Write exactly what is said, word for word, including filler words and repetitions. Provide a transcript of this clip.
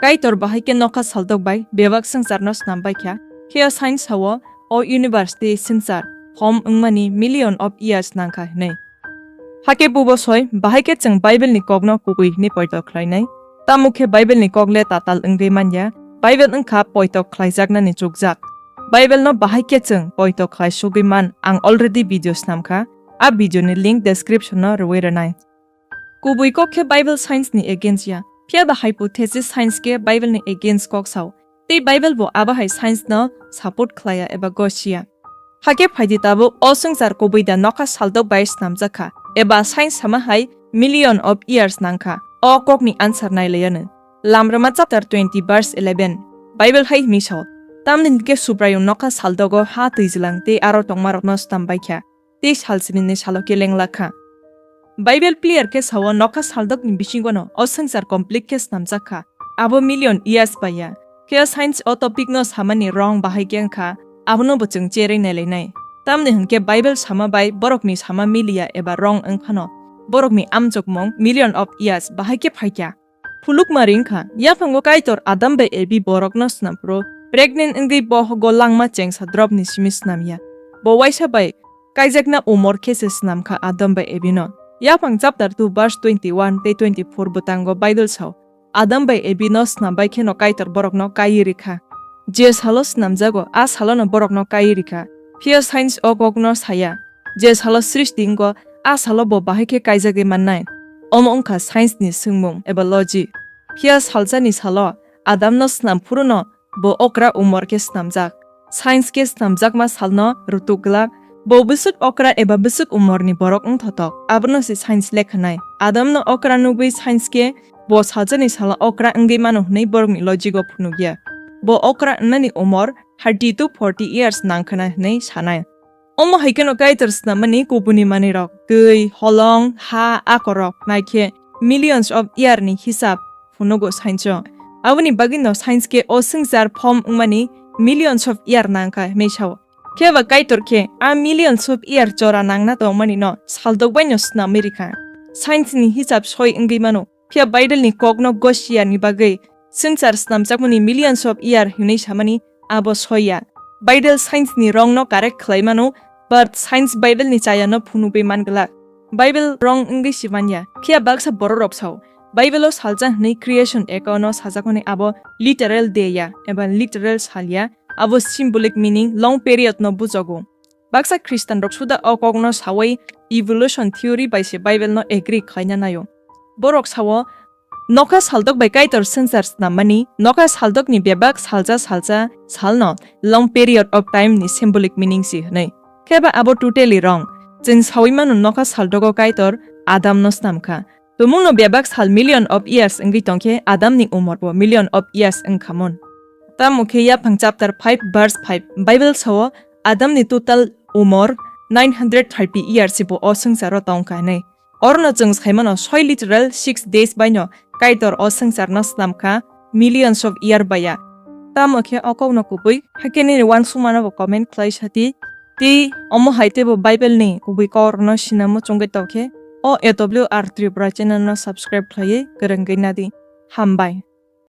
Kaitor bahai khe nokha saldok bai bebak swngcharno snam bai kha, phiya science sao o universe tei swngchar form wngmani million of years nangkha hwnwi. Hakhe bubo soi, bahai khe chwng Bible ni kokno kubui hwnwi poito khlainai. Tamo khe Bible ni kok le tatal wngwi manya, Bible wngkha poito khlaijaknani chukjak. Bible no bahai khe chwng poito khlai sugwi man, ang already video snamkha, a video ni link description no rwwi rwnai. Kubui kok khe Bible science ni against ya, phiya ba hypothesis science khe Bible ni against kok sao, tei Bible bo abo hai science no support khlaiya eba gosiya. Hakhe phaidi tabuk o swngchar kubui da nokha saldok bai snamjak kha, eba science sama hai million of years nangkha. O kokni answer nailaiyanw. Lamrwma chapter twenty verse eleven. Bible hai hwnwi sao, tamni hwnkhe Subraiyung nokha saldogo ha twijlang tei aro tongmarokno snam bai kha, tei salsini ni salo khe lengla kha. Bible clear khe sao, nokha saldokni bisingono o swngchar complete khe snamjak kha, abo million years bai ya. Phiya science o topic no samani wrong bahai khe wngkha, abono bo chwng cherwi nailainai. Tamni hwnkhe Bible sama bai borokni sama miliya eba wrong wngphano, borokni amjokmung million of years bahai khe phaikha. Phulukma ringkha, yaphango Kaitor Adam bai Evi borokno snam phuru, pregnant wngwi bohogo langma chengsa dropni simi snamya. Bo waisa bai kaijakna umor khe se snamkha Adam bai Evino. Yaphang chapter two verse twenty-one tei twenty-four bwtango Bible sao, Adam bai Evino snam bai kheno Kaitor borokno kaiwi rikha. Je salo snamjago, a salono borokno kaiwi rikha. Phiya science o kokno saya, je salo srishti wngo, a salo bo bahai khe kaijagwi mannai. Omo wngkha science ni swngmung eba logic. Phiya salsani salo Adamno snam phuruno bo okra umor khe snamjak. Science khe snamjakma salno rutuk glak. Bo bwswk okra eba bwswk umorni borok wngthotok, abono se science lekhanai. Adamno okra nugwi science khe bo salsani salo okra wngwi mano hwnwi borokni logic o phunukya. Bo okra wngnani umor thirty to forty years nangkhana hwnwi sanai. Omo hai kheno Kaitor snamani kubuni manwirok, twi, holong, ha, akorok, naikhe millions of year ni hisab phunugo science o. Aboni bagwino science khe o swngchar form wngmani millions of year nangkha hwnwi sao. Phiya ba Kaitor khe a millions of year jora nangna tongmani no saldok baino snamwi rikha. Science ni hisab soi wngwi mano. Phiya Bible ni kokno gosiya ni bagwi swngchar snamjakmani millions of year hwnwi samani abo soiya. Bible science ni wrong no correct khlai mano, but science Bible ni chaya no phunugwi man glak. Bible wrong wngwi si manya. Phiya baksa bororok sao, Bible o salsa hwnwi creation account no sajakmani abo literal de ya eba literal sal ya, abo symbolic meaning long period no bujogo. Baksa Khristanrok suda o kokno sawi evolution theory bai se Bible no agree khlaina naio. Borok sao, nokha saldok bai Kaitor swngchar snammani, nokha saldokni bebak salsa salsa salno long period of time ni symbolic meaning si hwnwi. Kheba abo totally wrong. Chwng sawi mano nokha saldogo Kaitor Adamno snamkha. Tumungno bebak sal million of years wngwi tongkhe Adamni umorbo million of years wngkhamon. Tamo khe Yaphang chapter five verse five, Bible sao, Adamni total umor nine hundred thirty years bo o swngcharo tongkha hwnwi. Orono chwng saimano soi literal six days baino Kaitor o swngcharno snamkha millions of year baya. Tamo khe o kokno kubui, hakhe nini uansukmano bo comment khlai sati. Tei omo hai teibo Bible ni kubui kokrokno sinamo chongwi tongkhe, o A W R Tripura channel no subscribe khlaiwi kwrwngwi nadi. Hambai.